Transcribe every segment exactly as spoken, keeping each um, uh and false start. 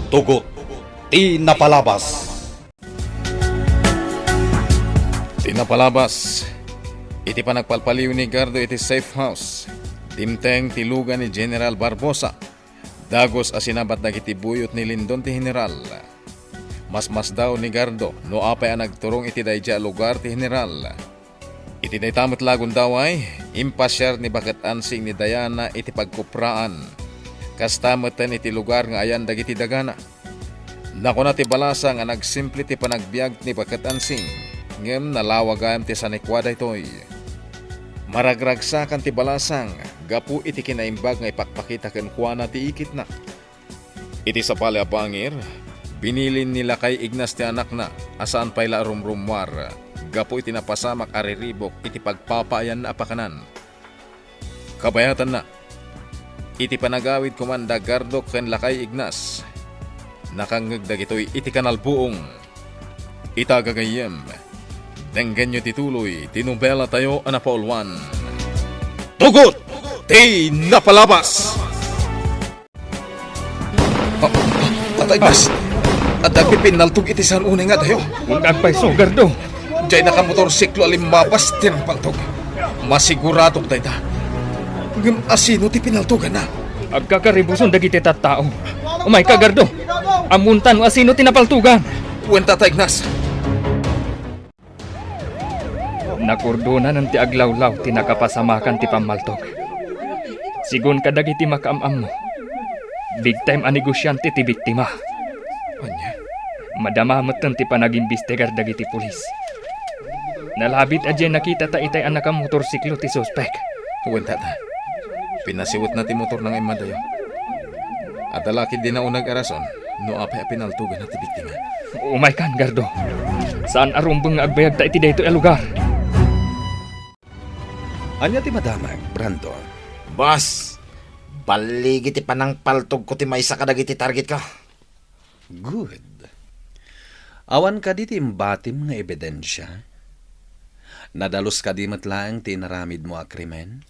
Tugot ti napalabas. Ti napalabas, iti panagpalpaliw ni Gardo iti safe house, dimteng ti lugan ni General Barbosa. Dagus a sinabat dagiti buyot ni Lindon ti General. Masmasdaw ni Gardo no apay a nagturong iti daydiay a lugar ti General. Iti dayta met la a gundaway, impasiar ni Baket Ansing ni Diana iti pagkupraan. Kasta metten iti lugar nga ayan dagiti dagana. Nakuna ti balasang a nagsimple ti panagbiag ni Baket Ansing, ngem nalawa gayam ti sanikua daytoy. Maragragsakan ti balasang gapu iti kinaimbag nga ipakpakita kenkuana ti ikitna. Iti sabali a bangir, binilin ni Lakay Ignas ti anakna a saan pay la a rumrummuar gapu iti napasamak a riribuk iti pagpapaayanna a pakanan. Kabayatanna, iti panagawid koman da Gardo ken Lakay Ignas, nakangngeg dagitoy iti kanalbuong. Ita gagayyem, denggenyo ti tuloy ti nobelatayo a napauluan, Tugot ti Napalabas! Ah, ah, Tatay Bas, adda agpipinnaltog iti saan unay nga adayo. Wen agpayso, Gardo. Diay nakamotorsiklo a limmapas ti nangpaltog. Masiguradok dayta. Ngem asino ti pinaltoganna? Agkakaribuson dagiti tattao. Umayka, Gardo. Ammonta no asino ti napaltogan. Wen, Tata Ignas. Nakordonanen ti aglawlaw ti nakapasamakan ti pammaltog. Sigun kadagiti makaam-ammo, big time a negosiante ti biktima. Ania? Madama metten ti panagimbestigar dagiti pulis. Nalabit a diay nakitata itay a nakamotorsiklo ti suspek. Wen, Tata. Pinasiwetna ti motorna nga immadayo. Adda la ketdi nauneg a rason no apay a pinaltoganna ti biktima. Umaykan, Gardo. Saan a rumbeng nga agbayagta iti daytoy a lugar. Ania ti madamag, Brando? Boss, balligi ti panangpaltogko ti maysa kadagiti targetko. Good. Awan kadi ti imbatim nga ebidensia? Nadalus kadi met laeng ti inaramidmo a krimen?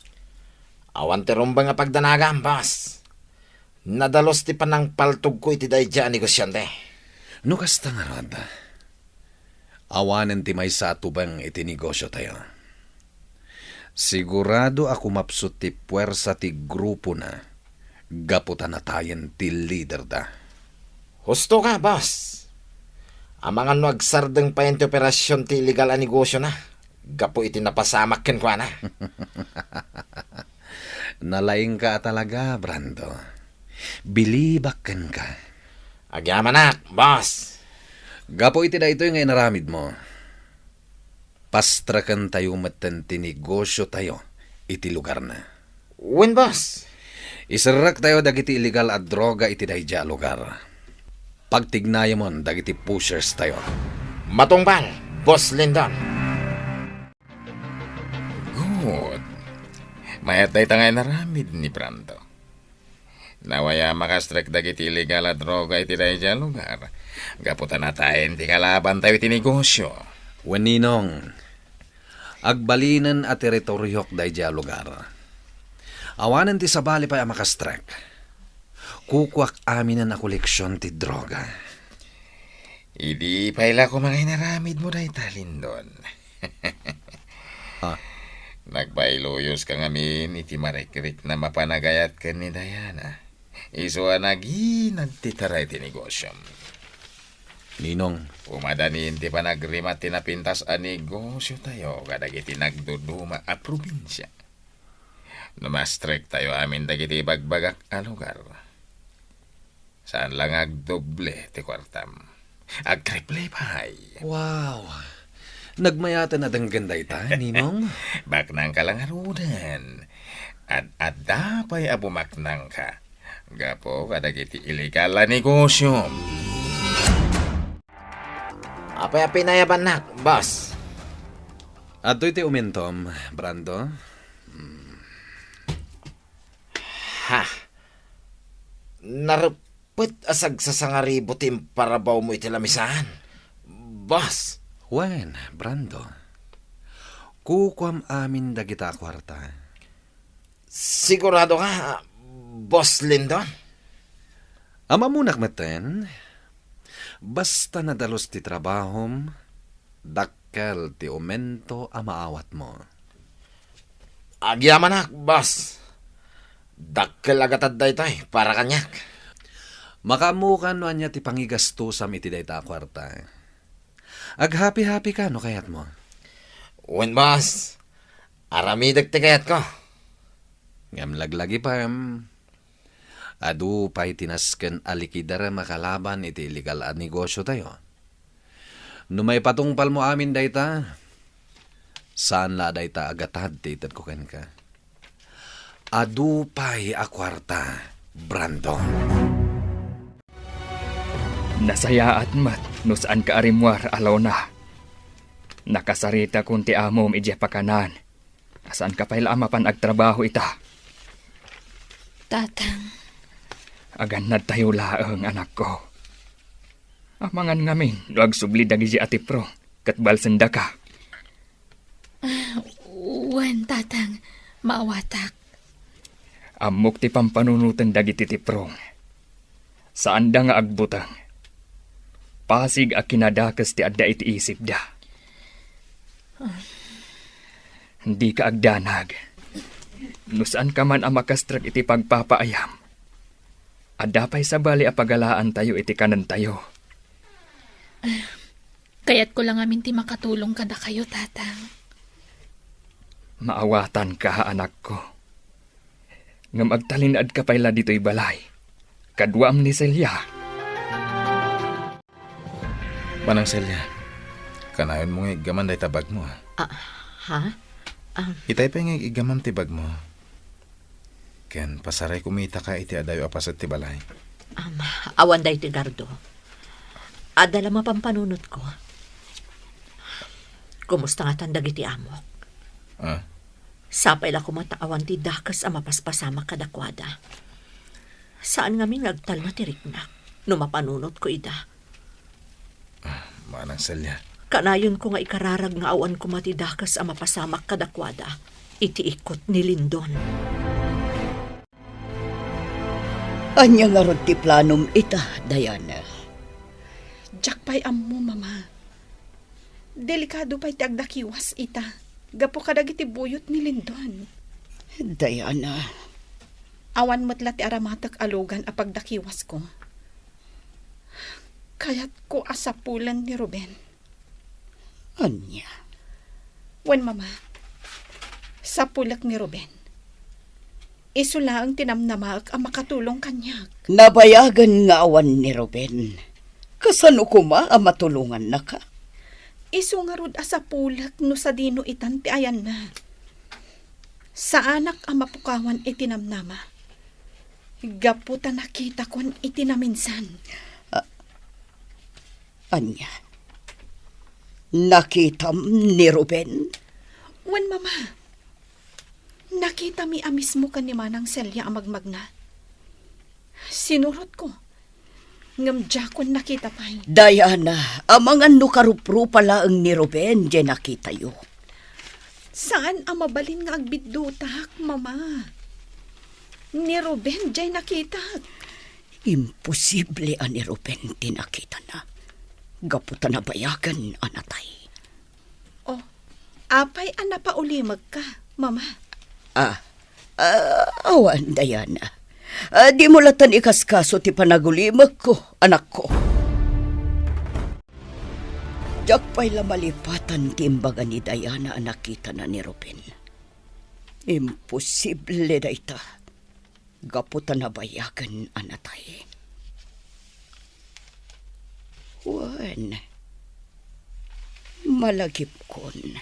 Awan ti rumbeng a pagdanagam, boss. Nadalus ti panangpaltogko iti daydiay a negosyante. No kasta ngarud, awanen ti maysa a tubeng iti negosiotayo. Sigurado a kumapsut ti puersa ti grupona gapu ta natayen ti liderda. Husto ka, boss. Amangan no agsardeng payen ti operasion ti illegal a negosiona gapu iti napasamak kenkuana. Nalaingka a talaga, Brando. Bilibak kenka. Agyamanak, boss. Gapu iti daytoy nga inaramidmo, pastrekentayo metten ti negosiotayo iti lugarna. Wen, boss. Iserrektayo dagiti illegal a droga iti daydiay a lugar. Pagtignayemon dagiti pusherstayo. Matungpal, Boss Lindon. Good. Mayat dayta nga inaramid ni Brando. Nawaya makastrek dagiti illegal a droga iti daydiay a lugar. Gapu ta natayen ti kalabantayo iti negosio. Wen, Ninong, agbalinen a teritoriok daydiay a lugar. Awanen ti sabali pay a makastrek. Kukuak aminen a koleksion ti droga. Idi pay la koma nga inaramidmo dayta, Lindon. Ah. Nagbayluyos ka ngamin iti marikrikna mapanagayat ken ni Diana. Isu a naginad ti tara iti negosiom. Ninong. Umadanin ti panagrimat ti napintas a negosiotayo kadagiti nagduduma a probinsia. No mastrektayo amin dagiti ibagbagak a lugar, saan la nga agdoble ti kuartam. Agtriple pay. Wow! Nagmayaten a denggen dayta, Ninong. Baknangka la ngaruden. Ad-adda pay a bumaknangka gapu kadagiti illegal a negosio. Apay a pinayabannak, boss? Adtoy ti umintom, Brando. Hmm. Ha? Nareppet a sagsasangaribo ti imparabawmo iti lamisaan, boss. Wen, Brando. Kukuam amin dagita a kuarta. Sigurado ka, Boss Lindon? Ammonak metten, basta nadalus ti trabahom, dakkel ti aumento a maawatmo. Agyamanak, boss. Dakkel a gatad daytoy para kaniak. Makaammokan no ania ti pangigastosam iti dayta a kuarta. Aghapi-hapika no kayatmo. Wen, boss. Aramidek ti kayatko. Ngem laglagipem, adu pay ti nasken a likidarem a kalaban iti illegal a negosiotayo. No maipatungpalmo amin dayta, saan la a dayta a gatad ti itedko kenka. Adu pay a kuarta, Brandon. Nasayaat met no saanka a rimmuar, Alona. Nakasaritakon ti amom idiay pakanan. Saanka pay la a mapan agtrabaho ita. Tatang. Agannadtayo laeng, anakko. Amangan ngamin no agsubli dagiti atiprong ket balsendaka. Ah, wen, Tatang. Maawatak. Ammok ti pampanunoten dagiti tiprong. Saanda nga agbuteng. Pasig a kinadakes ti adda iti isipda. Dika agdanag. No saanka man a makastrek iti pagpapaayam, adda pay sabali a pagalaantayo iti kanentayo. Kayatko la ngamin ti makatulong kadakayo, Tatang. Maawatanka, anakko. Ngem agtalinaedka pay la ditoy balay. Kaduam ni Celia. Manang Celia, kanayonmo nga iggaman dayta bagmo, a? Ah, ha? Um, Itay pay nga iggamam ti bagmo. Ken pasaray kumitaka iti adayo a paset ti balay. Um, awan daytoy, Gardo. Adda la mapanpanunotko. Kumusta ngatan dagiti amok? Ah? Sapay la koma ta awan ti dakes a mapaspasamak kadakuada. Saan ngamin nga agtalna ti riknak no mapanunotko ida. Ah, Manang Celia. Kanayonko nga ikararag nga awan koma ti dakes a mapasamak kadakuada iti ikot ni Lindon. Ania ngarud ti planom ita, Diana? Diak pay ammo, Mama. Delikado pay ti agdakiwas ita gapu kadagiti buyot ni Lindon. Diana. Awan met la ti aramatek a lugan a pagdakiwasko. Kayatko a sapulen ni Ruben. Ania? Wen, Mama, sapulek ni Ruben. Isu laeng ti namnamaek a makatulong kaniak. Nabayagen nga awan ni Ruben. Kasano koma a matulongannaka? Isu ngarud a sapulek no sadino itan ti ayanna. Saanak a mapukawan iti namnama. Gapu ta nakitakon iti naminsan. A-, ania? Nakitam ni Ruben? Wen, Mama. Nakitami a mismo ken ni Manang Celia a magmagna. Sinurotko, ngem diakon nakita pay. Diana, amangan no karuprupa laeng ni Ruben diay nakitayo. Saan a mabalin nga agbiddutak, Mama. Ni Ruben diay nakitak. Imposible a ni Ruben ti nakitana. Gapu ta nabayagen a natay. Oh, apay a napaulimekka, Mama? Ah, ah, awan, Diana. Ah, dimo latan ikaskaso ti panagulimekko, anakko. Diak pay la malipatan ti imbaga ni Diana a nakitana ni Ruben. Imposible dayta. Gapu ta nabayagen a natay. Wen, malagipkon.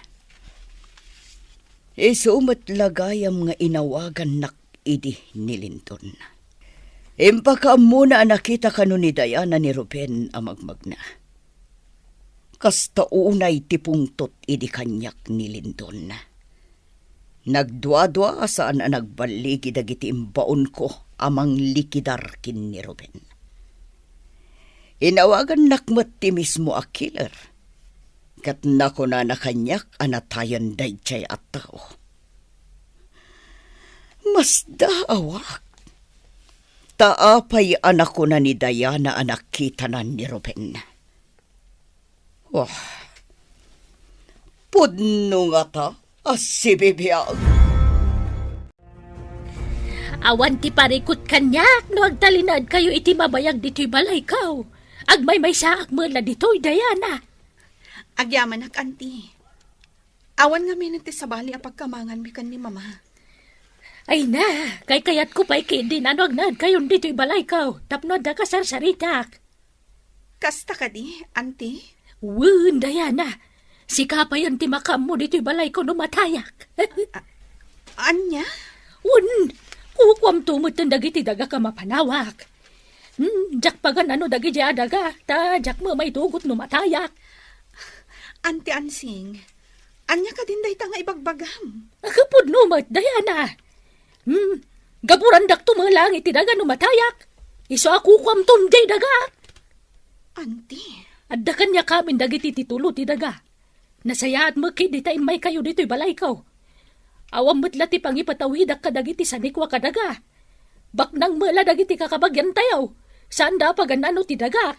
Isu met la gayam nga inawagannak idi ni Lindon. Impakaammona a nakita kano ni Diana ni Ruben a magmagna. Kasta unay ti pungtot idi kaniak ni Lindon. Nagduadua a saan a nagballigi dagiti imbaonko a manglikidar ken ni Ruben. Inawagannak met ti mismo a killer, ket nakunana kaniak a natayen daydiay a tao. Masdaawak. Ta apay a nakuna ni Diana a nakitanan ni Ruben? Wah, pudno ngata a sibibiag. Awan ti parikut kaniak no agtalinaedkayo iti mabayag ditoy balayko. Agmaymaysaak met la ditoy, Diana. Agyamanak, Auntie. Awan ngamin ti sabali a pagkamanganmi ken ni Mama. Ay na, kaykayatko pay ketdi no agnaedkayon ditoy balayko tapno adda kasarsaritak. Kasta kadi, Auntie? Wen, Diana. Sika payen ti makaammo ditoy balayko no matayak. A-, ania? Wen, kukuamto metten dagiti dagak a mapanawak. Hmm, diak pagan-ano dagidiay a daga, ta diak met maitugot no matayak. Auntie Ansing, ania kadin dayta nga ibagbagam? Pudno met, Diana. Hmm, gaburandakto met laeng iti daga no matayak. Isu a kukuamton diay daga. Auntie. Adda kaniak amin dagiti titulo ti daga. Nasayaat met ketdi ta immaykayo ditoy balayko. Awan met la ti pangipatawidak kadagiti sanikua a daga. Baknang met la dagiti kakabagiantayo. Saanda a pagan-ano ti dagak.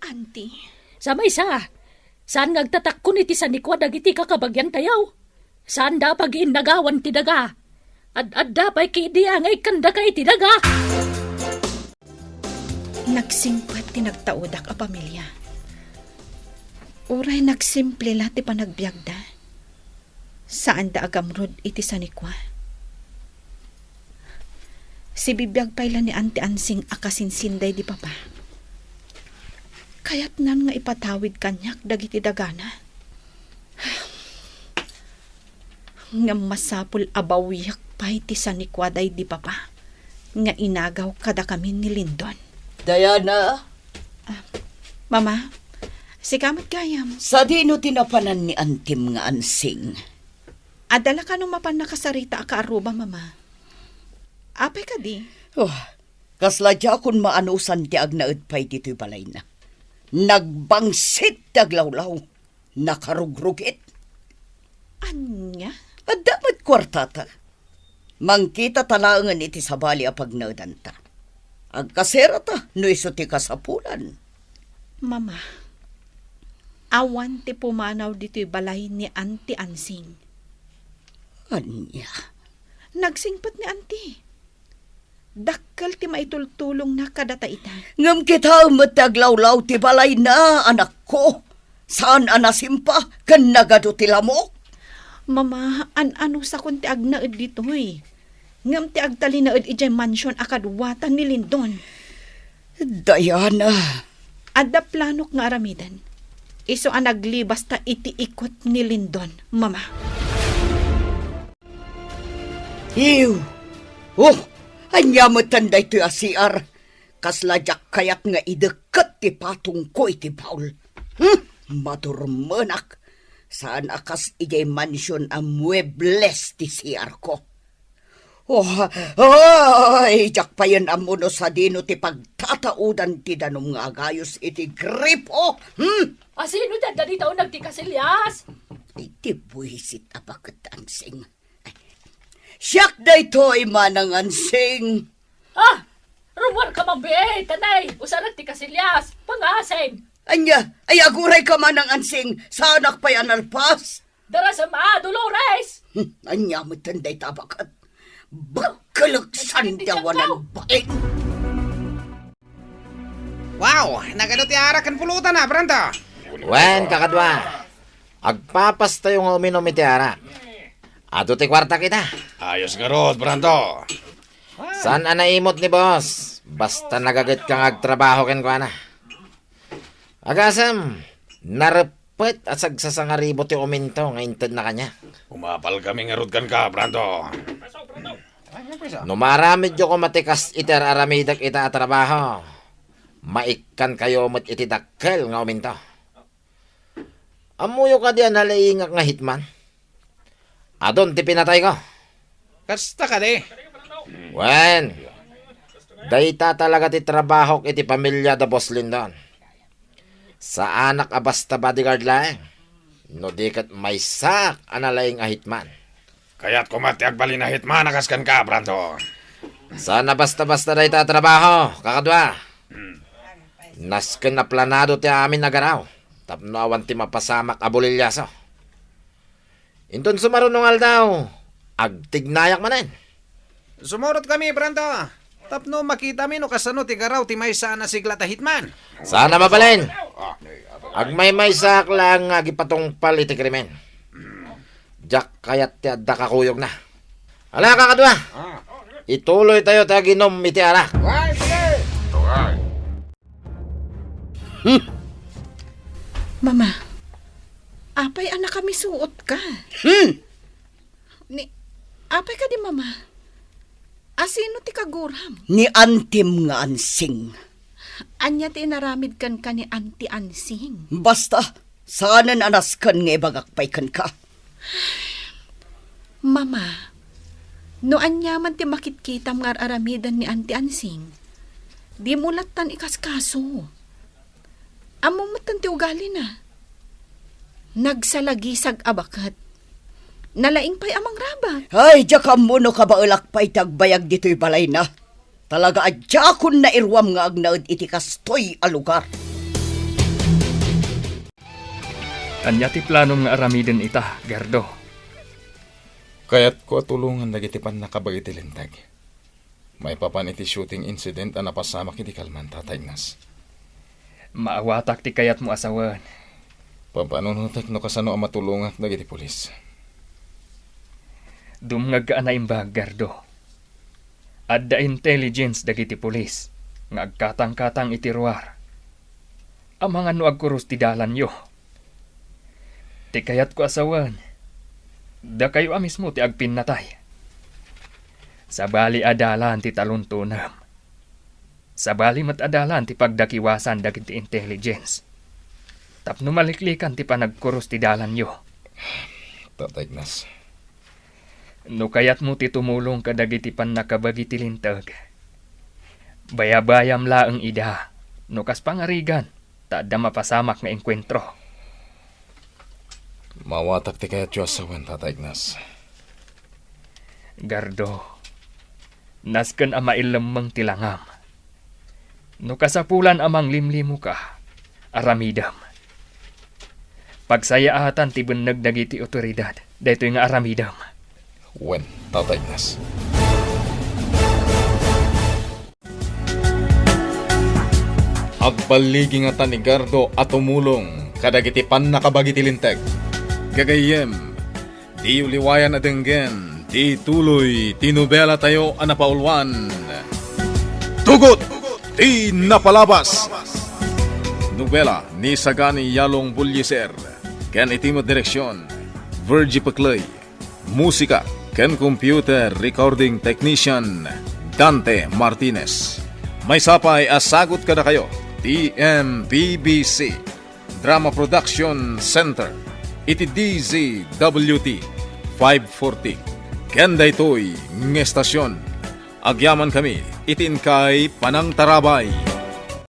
Auntie. Sa maysa, saan nga agtatakkon iti sanikua dagiti kakabagiantayo? Saanda a pagiinnagawan ti daga. Ad-adda pay ketdi nga ikkandaka iti daga. Nagsingpet ti nagtaudak a pamilia. Uray nagsimple la ti panagbiagda, saanda a gamrud iti sanikua. Sibibiag pay la ni Auntie Ansing a kasinsin daydi Papa. Kayatnan nga ipatawid kaniak dagiti dagana. Ngem masapul a bawiak pay ti sanikua daydi Papa nga inagaw kadakami ni Lindon. Diana? Ah, Mama, sika met gayam. Sadino ti napanan ni Antim nga Ansing? Adda la kano mapan nakasarita a kaarruba, Mama. Apay kadi? Oh, kasla diakon maanusan ti agnaed pay ditoy balayna. Nagbangsit ti aglawlaw. Nakarugrugit. Ania? Adda met kuartata. Mangkitata laengen iti sabali a pagnaedanta. Agkaserata no isu ti kasapulan. Mama, awan ti pumanaw ditoy balay ni Auntie Ansing. Ania? Nagsingpet ni Auntie. Dakkel ti maitultulongna kadata ita. Ngem kitaem met ti aglawlaw ti balayna, anakko. Saan a nasimpa ken nagadu ti lamok? Mama, an-anusakon ti agnaed ditoy. Ngem ti agtalinaed idiay mansion a kaduata ni Lindon. Diana. Adda planok nga aramiden. Isu a naglibasta iti ikot ni Lindon, Mama. Ew! Oh, ania metten daytoy a C R? Kasla diak kayat nga idekket ti patongko iti baul. Hmm, madurmenak. Saan a kas idiay mansion a muebles ti C R ko. Oh, ay, diak payen ammo no sadino ti pagtataudan ti danum nga agayos iti gripo. Hmm? Asino ti adda dita uneg ti kasilyas? Iti buisit a baket, Ansing. Siak daytoy, Manang Ansing. Ah! Rummuarka, Ma'am Bee, tanay, usarak ti kasilyas, pangasem. Ania, ay agurayka, Manang Ansing, saanak pay a nalpas? Darasem a, Dolores! Hmm, ania metten dayta a baket? Bakkelek saan ti awanan bain. Wow! Nagadu ti arak ken pulutan a, Brando? Wen, kakadua. Agpapastayo nga uminom iti arak. Adu ti kuartak ita. Ayos ngarud, Brando. Saan a naimut ni boss? Basta nagagetka nga agtrabaho kenkuana. Agasem, narep-, Pwet a sagsasangaribu ti uminto nga intedna kaniak. Umapalkami ngarud kenka, Brando. No maaramidyo koma ti kas iti ar-aramidek ita a trabaho, maikkankayo met iti dakkel nga uminto. Ammoyo kadi a nalaingak nga hitman? Adun ti pinatayko. Kasta kadi? Wen, dayta talaga ti trabahok iti pamilia da Boss Lindon. Saanak a basta bodyguard laeng, no di ket maysaak a nalaing a hitman. Kayatko met ti agbalin a hitman a kas kenka, Brando. Saan a basta-basta dayta a trabaho, kakadua. Nasken a planado ti amin a garaw tapno awan ti mapasamak a bulilyaso. Inton sumaruno nga aldaw, agtignayak manen. Sumurotkami, Brando, tapno makitami no kasano ti garaw ti maysa a nasigla a hitman. Saan a mabalin. Agmaymaysaak laeng nga agipatungpal iti krimen. Diak kayat ti adda kakuyogna. Ala, kakadua. Ah. Ituloytayo ti aginum iti arak. Why, sige? Tungay. Hmm. Mama, apay a nakamisuotka? Hmm. Ni, apay kadi, Mama? Asino ti kaguram? Ni antim nga ansing. Ania ti inaramid kenka ni Anti Ansing? Basta, saanen a nasken nga ibagak pay kenka. Mama, no ania man ti makitkitam nga ar-aramiden ni Anti Ansing, dimo lattan ikaskaso. Ammom metten ti ugalina. Nagsalagisag a baket. Nalaing pay a mangrabak. Ay, diak ammo no kabaelak pay ti agbayag ditoy balayna. Talaga a diakon nairuam nga agnaed iti kastoy a lugar. Ania ti planom nga aramiden ita, Gardo? Kayatko a tulongan dagiti pannakabagi ti linteg. Maipapan iti shooting incident a napasamak idi kalman, Tata Ignas. Maawatak ti kayatmo a sawen. Pampanunotek no kasano a matulongak dagiti pulis. Dumngegka a naimbag, Gardo. Adda intelligence dagiti pulis nga agkatangkatang iti ruar. Amangan no agkuros ti dalanyo. Ti kayatko a sawen, dakayo a mismo ti agpinnatay. Sabali a dalan ti taluntonem. Sabali met a dalan ti pagdakiwasan dagiti intelligence. Tapno maliklikan ti panagkuros ti dalanyo. Tata Ignas. No kayatmo ti tumulong kadagiti pannakabagi ti linteg, bayabayam laeng ida no kas pangarigan ta adda mapasamak nga engkuentro. Maawatak ti kayatyo a sawen, Tata Ignas. Gardo, nasken a maillemmeng ti langam. No kasapulan a manglimlimoka, aramidem. Pagsayaatan ti benneg dagiti otoridad daytoy nga aramidem. Wen, Tata Ignas. Agballigi ngata ni Gardo a tumulong kadagiti pannakabagi ti linteg. Gagayyem, diyo liwayan a denggen ti tuloy ti nobelatayo a napauluan, Tugot ti Napalabas. Nobela ni Sagani Yalong Bullieser ken iti met direksion, Virgie Pecley. Musika ken computer recording technician, Dante Martinez. Maysa pay a sagut kadakayo ti M P B C Drama Production Center iti D Z W T five forty ken daytoy nga estasion. Agyamankami iti inkay panangtarabay.